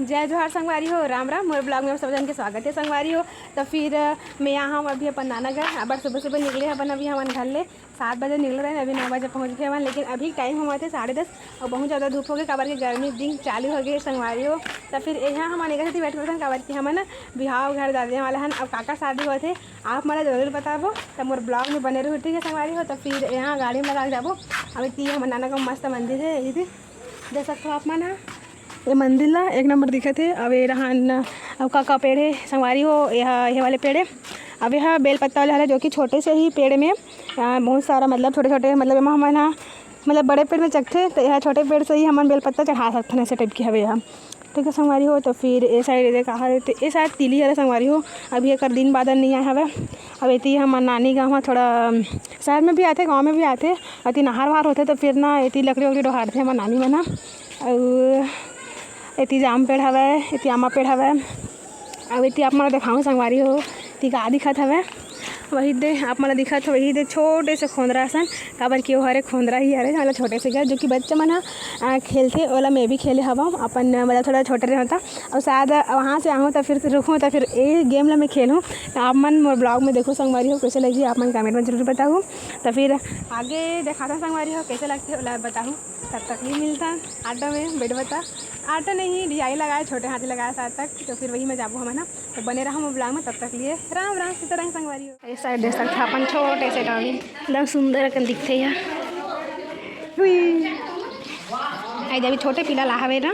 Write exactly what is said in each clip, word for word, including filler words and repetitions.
जय जोहार संगवारी हो, राम राम। मोर vlog में आप सब जन के स्वागत है संगवारी हो। तो फिर, अ, मैं यहाँ हम अभी अपन नाना घर, अबर सुबह सुबह निकले अपन अभी हमन घर ले, सात बजे निकले रहे, अभी नौ बजे पहुँच गए हमन। लेकिन अभी टाइम होवत हे साढ़े दस और बहुत ज़्यादा धूप हो गए, काबर के गर्मी दिन चालू हो गए संगवारी हो। तो फिर यहाँ हमन एक साथ बैठ करथन, काबर कि हमन ना बिहाव घर जाने वाला हन। अब काका शादी होत हे, आप मन ला जरूर बताबो, तो मोर vlog में बने रहू, ठीक है संगवारी हो। तो फिर यहाँ गाड़ी में लगा के जाबो। अभी ती हमर नाना का मस्त मंदिर है, यही देख सकते हो आप मन ह। ये मंदिर ला एक नंबर दिखत हे। अब ये रहन, अब का, का पेड़ हे संगवारी हो, यह, ये वाले पेड़ हे। अब यह बेल पत्ता वाले हरे, जो कि छोटे से ही पेड़ में, आ, बहुत सारा, मतलब, छोटे-छोटे, मतलब, एमा हमन ह, मतलब, बड़े पेड़ में चघथे, तो यह छोटे पेड़ से ही हमन बेल पत्ता चढ़ा सकथन, ऐसे type के हवे यह। ठीक है संगवारी हो, तो फिर ए side दे कहा रहे, तो ए side तिली हरे संगवारी हो। अभी एकर दिन बादर नहीं आए हवे। अब एती हमर नानी गाँव ह थोड़ा, अम, शहर में भी आथे, गाँव में भी आथे, अति नहर वहर होथे, तो फिर ना एती लकड़ी वकड़ी डोहारथे हमर नानी मन ह। अउ एती जाम पेड़ हवय, एती आमा पेड़ हवय। अउ एती आप मन ल देखाहूँ संगवारी हो, एती का दिखत हवय, वही दे आप मन ल दिखत हवय, वही दे छोटे से खोंदरा असन, काबर कि ओ हरे खोंदरा ही हरे, मतलब छोटे से घर, जो कि बच्चा मन ह, अ, खेलथे, ओला मैं भी खेले हवं अपन, मतलब थोड़ा छोटे रहूँ त। अउ शायद वहाँ से आहूँ त फिर रुकहूँ त फिर ए game ला मैं खेलहूँ। त आप मन मोर vlog में देखो संगवारी हो, कैसे लगी आप मन comment में जरूर बताहू। त फिर आगे देखाता संगवारी हो कैसे लगथे ओला बताहू। तब तक लिए मिलता auto में, बैठ बता। Auto नहीं, ढियाई लगाए, छोटे हाथी लगाए सात तक, तो फिर वही में जाबो हमन ह। तो बने रहो मोर vlog में, तब तक लिए राम राम सीताराम संगवारी हो। ए side देख सकथो अपन छोटे से डॉगी, एकदम सुंदर अकन दिखथे यार। हुई। आई दे अभी छोटे पीला ला हवे ना,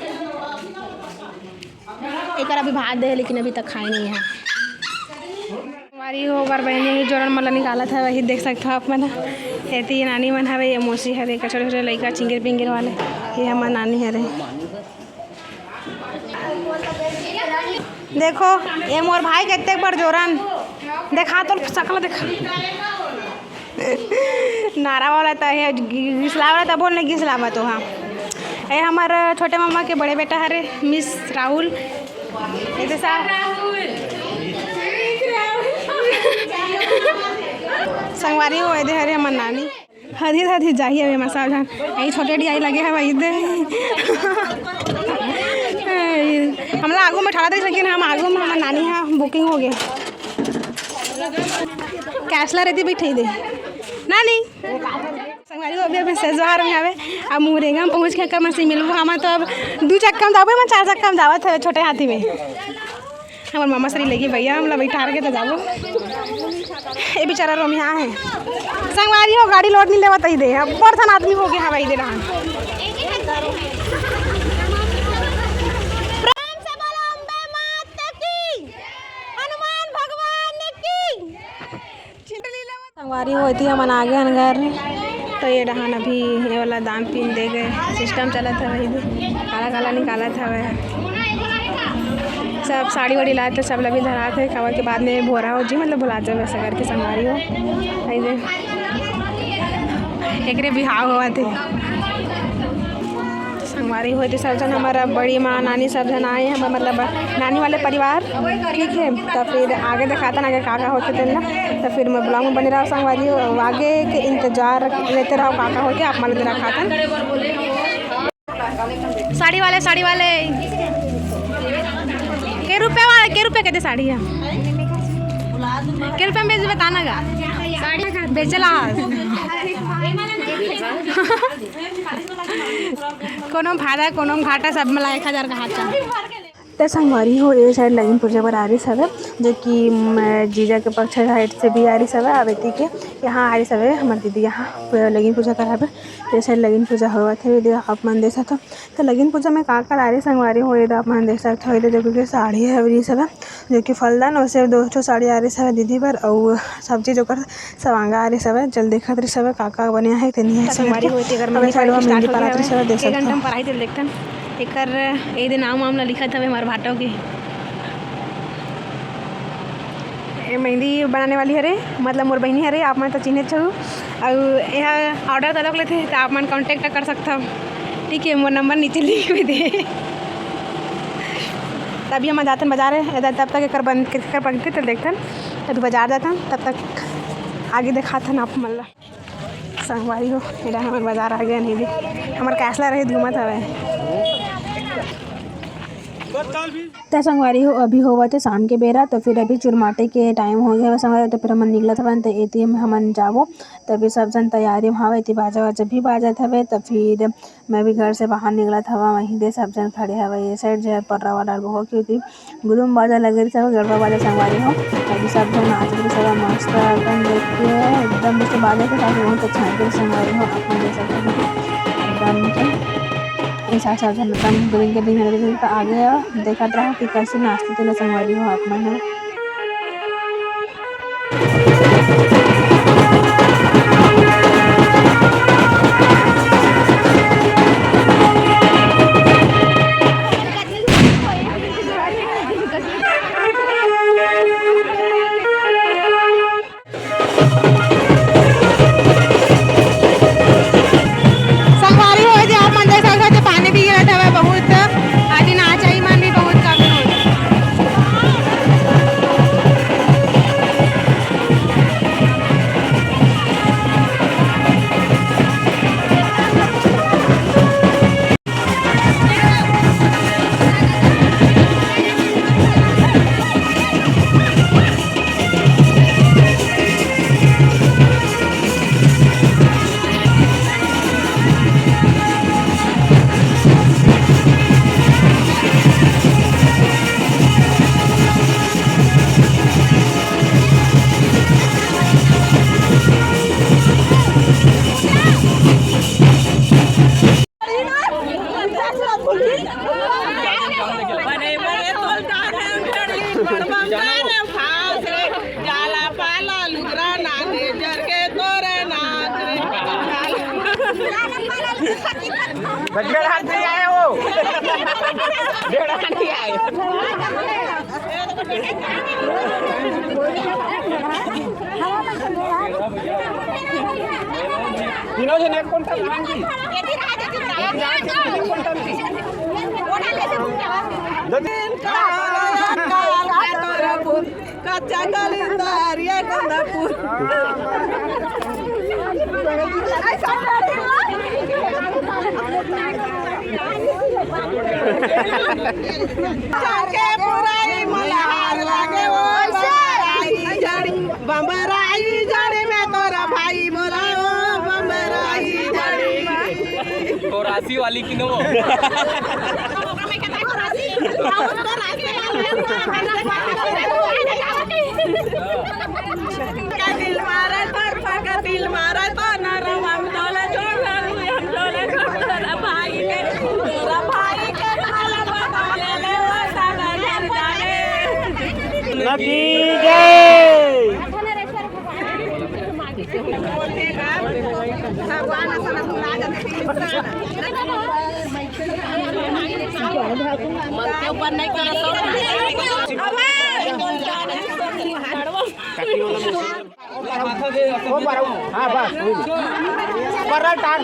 एकर अभी भात दे हे, लेकिन अभी तक खाए नहीं है। हमारी हो ओकर बहनी ही जोरन मन ला निकालत हवे, वही देख सकथो आप मन ह। एती नानी मन हवे, ये मौसी हरे, एकर छोटे-छोटे लइका चिंगिर पिंगिर वाले, ये हमर नानी हरे। देखो, ये मोर भाई कतेक बड़ जोरन, देखा तो सकल देखा। नारा वाला त हे, गि-, गिसला वाला त बोल नहीं गिसला मत हो, हाँ। ये हमर छोटे मामा के बड़े बेटा हरे, मिस राहुल। ये जैसा संगवारी हो, ये दे हरे हमर नानी। हदी हदी जाही अभी मसाल जान। यही छोटे डियाई लगे हवय इधर। हमला आगू में ठाड़ा दे, लेकिन हम आगू में हमर नानी हा booking हो गए। कैसला रहती बैठे दे। नानी। संगवारी हो, अभी अभी सेजवार में हवे। अब मुरेगा में पहुँच के कम से मिलबो। हम तो अब दू चक्का में जाबो, हम चार चक्का में जावत हवे छोटे हाथी में। हमर मामा श्री लेगी भैया, हमला बैठार के तो जाबो। ए बेचारा रोमिया है। संगवारी हो, गाड़ी load नहीं लेवत ही दे। अब बड़ थन आदमी हो गया हवाई दे रहा। प्रेम से बोलो अम्बे माता की, हनुमान भगवान की। संगवारी हो, एती हमन आगे हन घर। तो ये डहान अभी ये वाला दान पीन दे गए, system चलत हवे, वही भी काला काला निकालत हवे। सब साड़ी वाड़ी लात हे, सब ला भी धरात हे, काबर के बाद में भोरा हो जी, मतलब भुला जावे, ऐसा करके संगवारी हो। अइसे एकरे बिहाव होवत हे। संगवारी हो, एती सब झन हमर बड़ी माँ, नानी सब झन आए, हमर मतलब नानी वाले परिवार, ठीक है। तो फिर आगे दिखाता ना आगे का का होते तेन ला, तो फिर मैं vlog में बने रहो संगवारी हो, आगे के इंतजार लेते रहो का का होते आप मन दिखाता। साड़ी वाले, साड़ी वाले, के रुपया वाला, के रुपया कहते साड़ी है, के रुपया में बेच बताना गा, साड़ी बेचला। कोनो फायदा, कोनो घाटा, सब मिला एक हजार का हाथ का। त संगवारी हो, ए side लगिन पूजा बर आ रिस हवे, जो कि, म, जीजा के पक्ष side से भी आ रिस हवे, अउ एती के यहाँ आ रिस हवे, हमर दीदी यहाँ प-, लगिन पूजा कराबे। ए side लगिन पूजा होवत हे, दे आप मन देख सकथो। त लगिन पूजा में का का लाए रिस संगवारी हो, ये दे आप मन देख सकथो, ये दे देखो के साड़ी हवे रिस हवे। जो कि फलदान, वैसे दो ठो साड़ी आ रही है दीदी बर, अउ सब चीज ओकर सवांगा आ रही सब, चल देखत रही सब का का बने है, तेनी है संगवारी होए, तेकर अब मेहंदी साइड में मेहंदी start हो गया पारत रही सब, देख एक घंटा सकथो। में पढ़ाई चल देखतन। एकर ए दे नाम वाम ला लिखत हवे हमार भाटो के। ए मेहंदी बनाने वाली हरे, मतलब मोर बहिनी हरे, आप मन तो चिन्हे छहु। अउ एहा order तलक लेथे, त आप मन contact कर सकथव। ठीक है, मोर नंबर नीचे link में दे। त अभी हम जाथन बाजार, एदा तब तक एकर बन, एकर बनथे, त देखथन। अभी बाजार जाथन, तब तक आगे देखाथन आप मन ला। संगवारी हो, एदा हमर बाजार आ गए नहीं भी। हमर कैसला रही घूमत हवे। त संगवारी हो, अभी होवत हे शाम के बेरा, तो फिर अभी चुरमाटे के टाइम हो गया हवय संगवारी, तो फिर हमन निकलत हवन, तो एती हम, हमन जाबो। तो अभी सब झन तैयारी में हवय, एती बाजा वाजा भी बाजत हवे। तो फिर मैं भी घर से बाहर निकलत हवं, वहीं दे सब झन खड़े हवय, ये साइड जो है पर्रा वाला बहुत क्योंकि गुदुम बाजा लगे रहिस हवय, गड़बा बाजा संगवारी हो। अभी सब झन नाच रहिस हवय, मस्त एकदम देख के एकदम जैसे बाजा के साथ बहुत अच्छा लगे संगवारी हो, आप मन देख सकते हो एकदम के। ऐसा अच्छा झन एकदम दिन के दिन है, लेकिन तो आगे देखत रहो कि कैसे नाचते तेला संगवारी हो आप मन ह। संगवारी हो, जे आप मन देख सकत हो, पानी भी गिरत हवय बहुत। अभी नाचाई मन भी बहुत कम होत। बस डेढ़ हाथ नहीं आए वो। डेढ़ हाथ नहीं आए। तीनों जन एक कुंटल मान ली। एक जन एक कुंटल ली। दो तीन। कच्चा कलिंदर ये कंदापुर। के पुराई मल्हार लागे ओ बंबराई जड़ी, बंबराई जड़ी में तोरा भाई बोला ओ बंबराई जड़ी। तो राशि वाली की नो। दिल मारे तोर पका दिल मारे तो नरम हम तोले छोड़ दे, हम तोले छोड़ दे, भाई के, तेरा भाई के काला बाबा ले ले, वो साला घर जाने। नकी जय। भगवान मन के ऊपर नहीं करो तो। वो पर, हाँ, बस, वही। परल टार,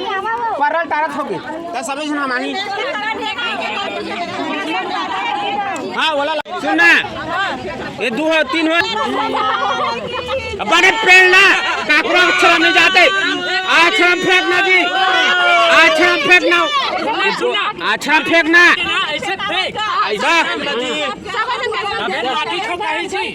परल टारत होगे। त सबे झन माही। हाँ, बोला ला। सुन ना, ये दू हो, तीन हो। अब बने पेड़ ना, काकरो आश्रम नहीं जाते। आश्रम फेंकना जी, आश्रम फेंकना, आश्रम फेंकना। ऐसे फेंक। ऐसा। अबे लाठी ठोका है जी।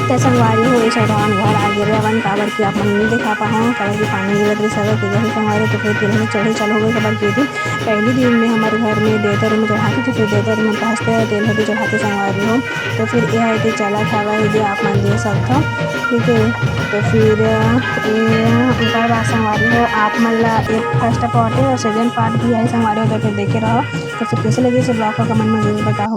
त संगवारी हो, ए सौदान घर आ गे रेवन, काबर कि आप मन नइ देखा पाहव, काबर कि पानी गिरत रहिस हवय, तेकर से संगवारी हो, तो फिर तेल में चढ़े चालू हो गए, काबर कि ये दिन पहली दिन में हमर घर में देवता रूम में चढ़ाथे, तो फिर देवता रूम में पहुँचते तेल हर भी चढ़ाथे संगवारी हो। तो फिर ये है कि चलत हवय, ये आप मन देख सकथव, ठीक है। तो फिर ये ओकर बाद संगवारी हो, आप मन ला एक first part और second part भी है संगवारी हो, तो फिर देखे रहो। तो फिर कैसे लगे इसे vlog का comment में जरूर बताओ।